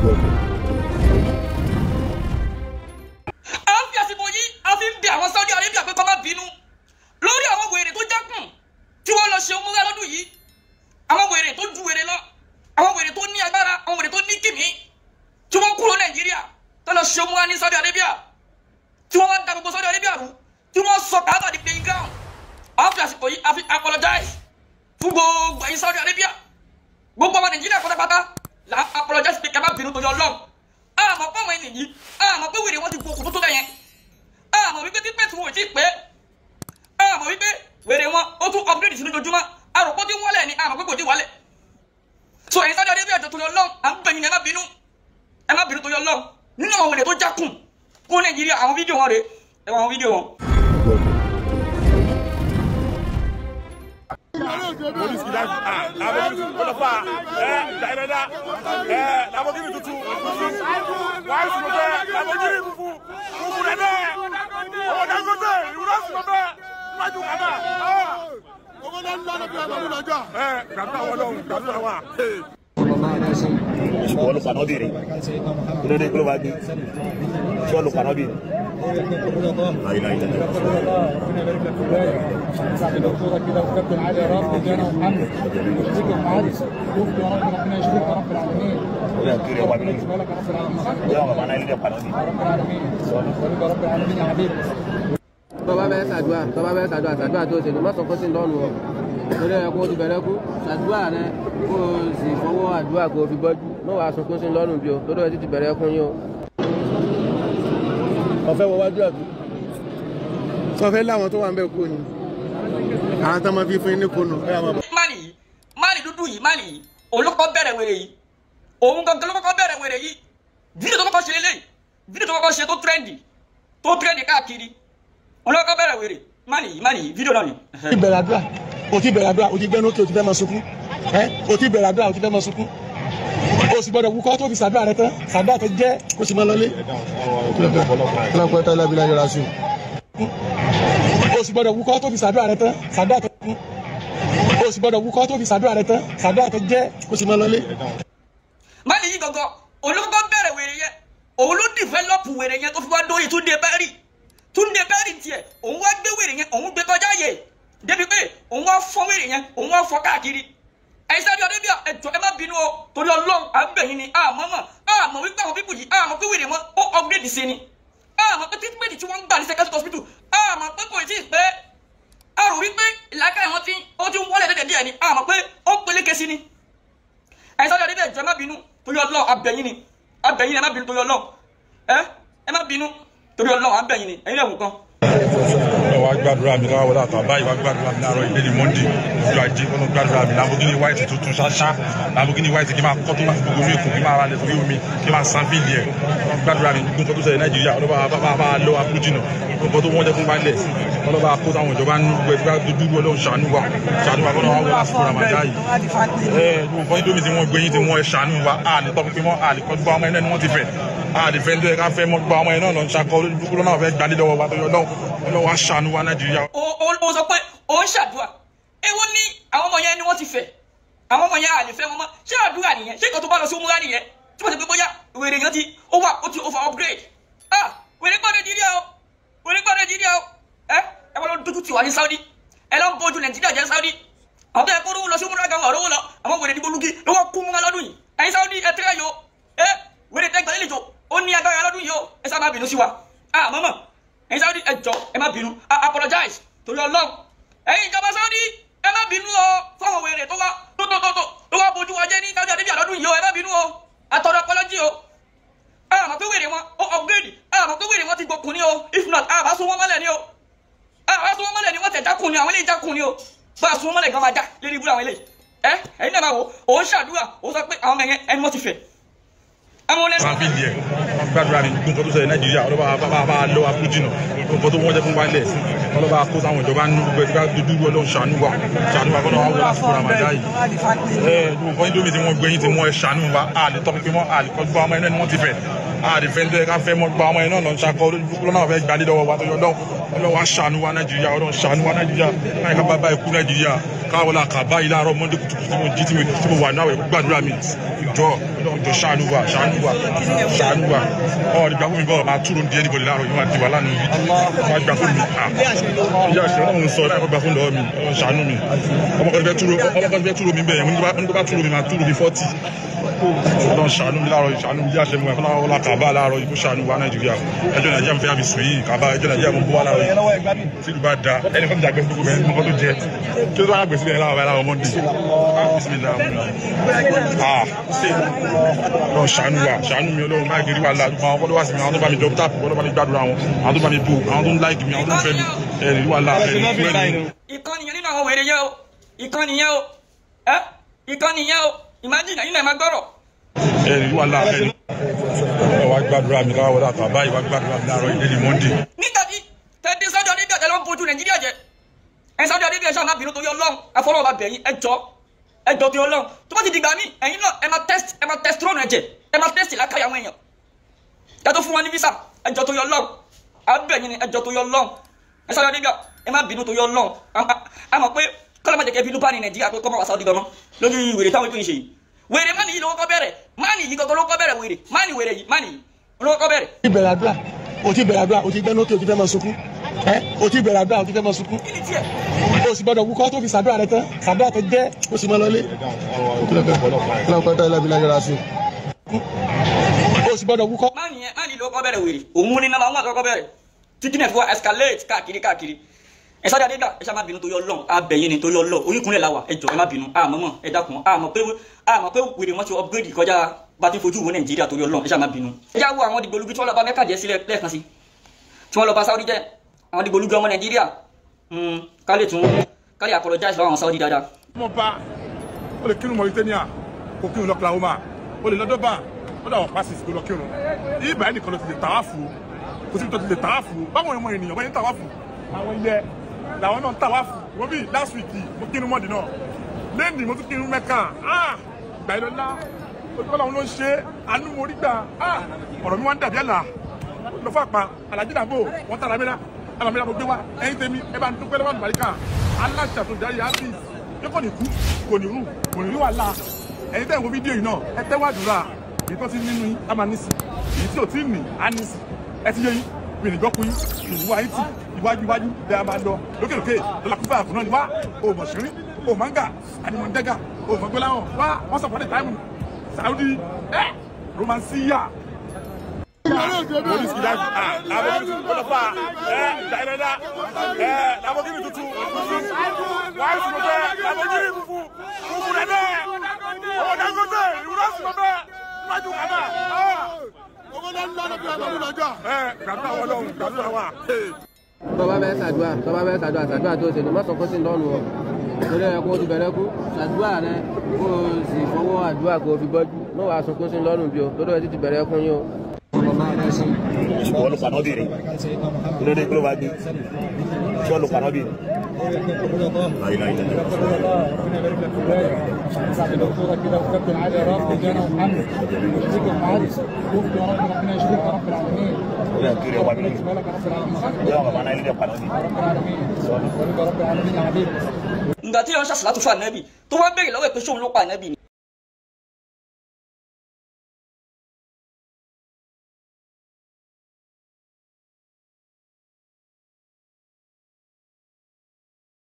A ń fi àsìkò yìí a fi ń bẹ àwọn Saudi Arabia pé kó má bínú lórí àwọn wèrè tó jákùn tí wọ́n lọ ṣe umura lọ́dún yìí. Àwọn wèrè tó ju wèrè lọ, àwọn wèrè tó ní agbára, àwọn wèrè tó ní kìmí tí wọ́n kúrò Nàìjíríà tó lọ ṣe umura ní Saudi Arabia, tí wọ́n wá da gbogbo Saudi Arabia rú, tí wọ́n sọ Kaaba di playing ground. A fi àsìkò yìí a fi apologize fún gbogbo ẹ̀yin Saudi Arabia, gbogbo ọmọ Nàìjíríà pátápátá là á apologize pé ká má bínú torí Ọlọ́run. Àmọ́ pé àwọn ènìyàn yìí, àmọ́ pé wèrè wọn ti gbókùn tó tó bẹ́yẹn, àmọ́ wípé pípẹ́ tí wọn ò tí ì pé, àmọ́ wípé wèrè wọn ó tún upgrade sí lójoojúmọ́, àròpọ̀ tí wọ́lẹ̀ ni àmọ́ pé kò tí wálẹ̀. So ẹ̀yin Saudi Arabia jọ torí Ọlọ́run, à ń bẹ̀yìn, ẹ má bínú, ẹ má bínú torí Ọlọ́run. Nínú àwọn wèrè tó jákùn kó Nàìjíríà, àwọn fídíò wọn rèé, ẹ wọ àwọn fídíò wọn. Wọ́n ló paná bìrì kí ló dé, kí ló bá gbé ṣé wọ́n ló paná bìrì. Tọ́ba bẹ́ẹ̀ ṣàdúrà, tọ́ba bẹ́ẹ̀ ṣàdúrà, ṣàdúrà tó ṣe ní má sọ fún sí lọ́nu o, torí ẹ kó o ti bẹ̀rẹ̀ kú ṣàdúrà rẹ kó o sì fọwọ́ àdúrà kó o fi bọ́jú, má wàá sunkún sí lọ́rùn bí o, torí ẹ ti bẹ̀rẹ̀ kún yín o. Ọ̀fẹ́ wọ wájú àbí sọfẹ́ láwọn tó wà ń bẹ̀ kú ni àwọn tó máa fi fún yín ní kunu. Mánì yìí, mánì dúdú yìí, mánì yìí òun ló kọ́kọ́ bẹ̀rẹ̀ wèrè yìí, òun gangan ló kọ́kọ́ bẹ̀rẹ̀ wèrè yìí. Fídíò tó kọ́kọ́ ṣe lélẹ́yìí, fídíò tó kọ́kọ́ ṣe tó trẹ́ndì, tó trẹ́ndì káàkiri, òun ló kọ́kọ́ bẹ̀rẹ̀ wèrè. Mánì yìí, mánì yìí, fídíò náà ni. O ti bẹ̀rẹ̀ àdúrà, o ti bẹ̀rẹ̀ àdúrà, o ti gbẹ́nu òkè, o ti fẹ́ máa sunkún, o ti bẹ̀rẹ̀ àdúrà, o ti fẹ́ máa sunkún, o sì gbọ́dọ̀ wúkọ́ tó fi ṣàdúrà rẹ tán, ṣàdúrà tó jẹ́ kó sì máa lọlé. O sì gbọ́dọ̀ wúkọ́ tó fi ṣàdúrà rẹ tán, ṣàdúrà tó kún. O sì gbọ́dọ̀ wúkọ́ tó fi ṣàdúrà rẹ tán, ṣàdúrà tó jẹ́ kó sì máa lọlé. Mánì yìí gangan òun ló kọ́kọ́ bẹ̀rẹ̀ wèrè yẹn, òun ló dìfẹ́lọ́pù wèrè yẹn tó fi wá dórí Túndé Bẹ́rì. Túndé Bẹ́rì tiẹ̀ òun wá gbé wèrè yẹn, òun gbé kọjá yè débi pé òun wá fọ́n wèrè yẹn, òun wá fọ́ káàkiri. Ẹ̀yin Saudi Arabia ẹ jọ̀ọ́ ẹ má bínú o, torí Ọlọ́run à ń bẹ̀ yín ni. Àmọ́ mọ̀, àmọ́ wípé àwọn pípù yìí, àmọ́ pé wèrè wọn ó upgrade sí ni, àmọ́ pé treatment tí wọ́n ń gbà ní second hospital, àmọ́ pé kò tí ì pé, a rò wípé ìlàkà wọn ti ó ti ń wọlé dédé díẹ̀ ni, àmọ́ pé ó peléke sí ni. Ẹ̀yin Saudi Arabia ẹ jọ̀ọ́ ẹ má bínú torí Ọlọ́run, à bẹ̀ yín ni, à bẹ̀ yín ni, ẹ má bínú torí Ọlọ́run, ẹ má bínú torí Ọlọ́run, à bẹ̀ yín ni, ẹ̀yin lè wù kan. Wá gbàdúrà mi lọ́wọ́ wọlé àtàwọn báyìí, wá gbàdúrà mi láàárọ̀ ìlérí Monday ọjọ́ ajé, wọn gbàdúrà mi Lamborghini white tuntun ṣáṣá, Lamborghini white kí n máa kọ́ tó máa fi gbogbo omi èkó, kí n máa ra lẹ̀ sórí omi, kí n máa san bíìlì ẹ̀. Wọn gbàdúrà mi gbogbo nǹkan tó ṣẹlẹ̀ Nàìjíríà, ọlọ́ba bá lọ aburú jìnnà, nǹkan tó wọ́n jẹ́ fún balẹ̀, ọlọ́ba kó sáwọn ìjọba nínú gbogbo ẹgbẹ́ dúdú. Ọlọ́run ṣàánú wa, ṣàánú wa, kọ́nà wa wọlé àsìkò Ramadan yìí. Ẹ nǹkan Indomie tí wọ́n gbé yín tí wọ́n ẹ ṣàánú wa, a lè tọ́ pípín mọ́, a lè kọ́ gbọ́ ọmọ ẹ̀ náà ni wọ́n ti fẹ́, a lè fẹ́ nítorí ká fẹ́ mọ́ gbọ́ ọmọ ẹ̀ náà lọ ń ṣakọ olójúkú lọ́nà fẹ́ gbalé lọ́wọ́ wa torí Ọlọ́run, Ọlọ́run wa ṣàánú wa Nàìjíríà. O sọ pé o ń ṣàdúrà, èwo ní àwọn ọmọ yẹn ni wọ́n ti fẹ́, àwọn ọmọ yẹn a lè fẹ́ wọn mọ́, ṣé àdúrà nìyẹn? Ṣé ìkan tó bá lọ sí umura nìyẹn tí wọ́n ti pé bóyá wèrè yẹn ti ó wà ó ti over upgrade? Ah, wèrè gbọ́ Nàìjíríà o, wèrè gbọ́ Nàìjíríà o. Ẹ ẹ wọ́n lọ dójú tì wá ní Saudi, ẹ lọ ń bójú Nàìjíríà jẹ́ Saudi, àwọn tó yẹ kó rówó lọ sí umura gan wà rówó lọ, àwọn wèrè dìbò lugi ló wọ́n kú múra lọ́dún yìí. Ẹ̀yin Saudi ẹ tẹ́lẹ̀ yo, ẹ wèrè tẹ́ gbàlejò ó ní agbára lọ́dún yìí o, ẹ sábà bínú sí wa. Ah mọ́mọ́, ẹ̀yin Saudi ẹ jọ̀ọ́ ẹ má bínú, I apologize torí Ọlọ́run. Ẹ̀yin ìjọba Saudi ẹ má bínú o, fáwọn wèrè tó wá tó tó tó tó wá bójú wa jẹ́ ní Saudi Arabia lọ́dún yìí o, ẹ má bínú o, àtọ̀dọ̀ apology o. Àmọ́ pé wèrè wọn ó upgrade, àmọ́ pé wèrè wọn ti gbókun ní o, if not àbá sún wọn mọ́lẹ̀ ní o, àbá sún wọn mọ́lẹ̀ ní, wọ́n tẹ̀ jákun ní, àwọn eléyìí jákun ní o, bá a sún wọn mọ́lẹ̀ gan máa já lérí ibú àwọn eléyìí. Ẹ ẹ̀yin náà máa wò ó ń ṣàdúrà, ó sọ pé àwọn ọmọ yẹn ẹni wọ́n ti fẹ́. San bíìlì ẹ̀, wọn gbàdúrà mi gbogbo nǹkan tó ṣẹlẹ̀ Nàìjíríà, ọlọ́ba bá lọ aburú jìnnà, nǹkan tó wọ́n jẹ́ fún balẹ̀, ọlọ́ba kó sáwọn ìjọba nínú gbogbo ẹgbẹ́ dúdú. Ọlọ́run ṣàánú wa, ṣàánú wa, kọ́nà wa wọlé àsìkò Ramadan yìí. Ẹ nǹkan Indomie tí wọ́n gbé yín tí wọ́n ẹ ṣàánú wa, a lè tọ́ pípín mọ́, a lè kọ́ gbọ́ ọmọ ẹ̀ náà ni wọ́n ti fẹ́, a lè fẹ́ nítorí ká fẹ́ mọ́ gbọ́ ọmọ ẹ̀ náà lọ ń ṣakọ olójúkú lọ́nà fẹ́ gbalé lọ́wọ́ wa torí Ọlọ́run, Ọlọ́run á ṣàánú wa Nàìjíríà, Ọlọ́run ṣàánú wa Nàìjíríà, láyé ká bá ikú Nàìjíríà, káwọn la kà báyìí láàárọ̀ Monday kùtùkùtù tí mo jí tí mo wà náà gbàdúrà mi. Jọ Ọlọ́run jọ ṣàánú wa, ṣàánú wa, ṣàánú wa. Ọ̀ ní gbà fún mi bọ́ọ̀ máa túrò ní anybody láàárọ̀ yìí máa di wà lánàá yìí. Máa gbà fún mi. Ìyá àṣẹ Ọlọ́run sọ láì gbà fún lọ́wọ́ mi, Ọlọ́run ṣàánú mi. Ọmọ kan fẹ́ túrò mi bẹ́ẹ̀, mo ní tó bá túrò mi máa túrò mi 40. Ọlọ́run ṣàánú mi láàárọ̀, ṣàánú mi yáṣẹ́ mi wà fún kàbá láàárọ̀ yìí kó ṣàánú wa Nàìjíríà. Ẹjọ́ Nàìjíríà mi fẹ́ àbí sùn yìí kàbá ẹjọ́ Nàìjíríà mo bó wà láàárọ̀ yìí. Tí ìlú bá da ẹnì kan ti dàgbẹ́ gbogbo bẹ́ẹ̀ mọ́kọ́ tó jẹ. Kí ló tó wá gbèsè sílẹ̀ láàárọ̀ Monday. Ọlọ́run ṣàánú wa, ṣàánú mi Ọlọ́run má gírí wa la àwọn followers mi, àwọn tó bá mi double tap, àwọn tó bá mi gbàdúrà wọn, àwọn tó bá mi bò, àwọn tó ń like mi, àwọn tó ń fẹ́ mi, ẹ̀rì wà láà ẹ̀rì fún ẹ̀rì. Ìkànnì yẹn nínú àwọn wèrè yẹn o, ìkànnì yẹn o, ẹ ìkànnì yẹn o, imagine ẹ̀yin náà máa gbọ́rọ̀. Ẹ̀rì wà láà ẹ̀rì. Ẹ wá gbàdúrà mi káwọ́ wọlé àtàbá yìí wá gbàdúrà mi láàárọ̀ ìdílé Monday. Nígbà tí tẹ́tí Saudi Arabia tẹ́lẹ̀ ń bójú Nàìjíríà jẹ, ẹ Saudi Arabia ṣáà má bínú torí Ọlọ́run, àfọlọ́wọ́ bá bẹ̀yìn ẹ jọ torí Ọlọ́run. Tó bá ti dìgbà mí, ẹ̀yin náà ẹ máa test, ẹ máa test throne ẹ̀jẹ̀, ẹ máa test làákàyà àwọn èèyàn. Yàtọ̀ fún wọn ní visa, ẹ jọ torí Ọlọ́run, àbẹ̀yìn ni ẹ jọ torí Ọlọ́run. Ẹ Saudi Arabia ẹ má bínú torí Ọlọ́run. A mọ̀ pé kọ́lá má jẹ́ kẹ́ bínú bá ní Nàìjíríà pé kọ́ máa wà Saudi gan-an lórí wèrè táwọn ètò ìṣe yìí. Wèrè má nìyí lówó kọ́ bẹ̀rẹ̀, má nìyí gangan lówó kọ́ bẹ̀rẹ̀ wèrè, má nì wèrè yìí, má nìyí lówó kọ́ bẹ̀rẹ̀. O ti bẹ̀rẹ̀ àdúrà, o ti bẹ̀rẹ̀ àdúrà, o ti gbẹ́nu ókè, o ti fẹ́ máa sunkún. Ẹ o ti bẹ̀rẹ̀ àdúrà, o ti fẹ́ máa sunkún. Kí ni tiẹ̀? O sì gbọ́dọ̀ wúkọ́ tó fi sàdúrà rẹ tán, sàdúrà tó jẹ́ o sì máa lọlé. O sì gbọ́dọ̀ wúkọ́. Má nìyẹn, má nìyí lówó kọ́ bẹ̀rẹ̀ wèrè, òun ní nọ́mbà wọn kọ́kọ́ bẹ̀rẹ̀. Títí náà fi wá escalate káàkiri káàkiri. Ẹ Saudi Arabia ẹ ṣá má bínú torí Ọlọ́run, abẹ̀yìn ni torí Ọlọ́run, oríkunlẹ̀ la wà, ẹ jọ̀ọ́ ẹ má bínú, àmọ́ mọ̀ ẹ dákun, àmọ́ pé wèrè wọn ti upgrade kọjá bá ti fojú wo Nàìjíríà torí Ọlọ́run, ẹ ṣá má bínú. Ẹ já wo àwọn dìgbòlugi tí wọ́n lọ bá Mẹ́kà jẹ́ sílẹ̀ lẹ́ẹ̀kan sí, tí wọ́n lọ bá Saudi jẹ́, àwọn dìgbòlugi ọmọ Nàìjíríà, ká lè tún ká lè apologize lọ́wọ́ àwọn Saudi dáadáa. Mo bá o lè kírun Mauritania, kò kírun lọ Oklahoma, o lè lọ Durban, ó dà wọ́n passes kó lọ kírun. Ibà ẹnìkan ló ti lè tàwáfù, kò síbi tó ti lè tàwáfù, báwọn ọmọ ènìyàn bá yẹn tàwáfù, àwọn ilẹ̀ làwọn náà ń tàwáfù. Wọ́n bí last week mo kírun mọ́ọ̀dì náà, lẹ́ndì mo tún kírun Mẹ́kà, gbà ìlọ́lá, olùkọ́ ló ń ṣe àánú mo rí gbà, ọ̀rọ̀ mi wá ń dàbí àlà, lọ fún àpá, Alhaji Dàbò, wọ́n tàrà mẹ́ra, àbàmẹ́ra mo gbé wá, ẹ̀yin tèmi, ẹ bá ń dúpẹ́ lọ́wọ́ àlùbáríkà, aláṣà tó darí áfíìsì, pé kò ní kú, kò ní rù, kò ní rí wàhálà. Ẹ̀yin tẹ́ ń wo fídíò yìí náà, ẹ tẹ́wọ́ àdúrà, èyí tó ti nínú yín, á máa ní sí, èyí tí ò tí ì ní, á ní sí, ẹ ti yé yín, mi ní gbọ́kú yín, mi ní wá yín tì, iwájú iwájú lẹ́ a máa lọ, lókèlókè, lọ́làkúfà àkùnà ni wá, o mọ̀ ṣírí, o mọ̀ ń gà, àdìmọ̀ ń dẹ́gà, o mọ̀ gbọ́láhàn, wá, wọ́n sọ̀pọ̀ ní táìmù, Saudi, romansiya. Tó bá fẹ́ ṣàdúrà, tó bá fẹ́ ṣàdúrà, ṣàdúrà tó ṣe ni má sọkún sí lọ́rùn o. Torí ẹ kó o ti bẹ̀rẹ̀ kú, ṣàdúrà rẹ kó o sì fọwọ́ àdúrà kó o fi bọ́jú, má wàá sunkún sí lọ́rùn bí o, torí ẹ ti bẹ̀rẹ̀ kún yín o. Wọ́n ló paná bìrì. Kí ló dé kí ló wá gbé? Ṣé wọ́n ló paná bìrì? Ìgbà tí wọ́n ṣàṣàlátù fún ànábì tó wá béèrè lọ́wọ́ ẹ̀ pé ṣóun ló pa ànábì ni.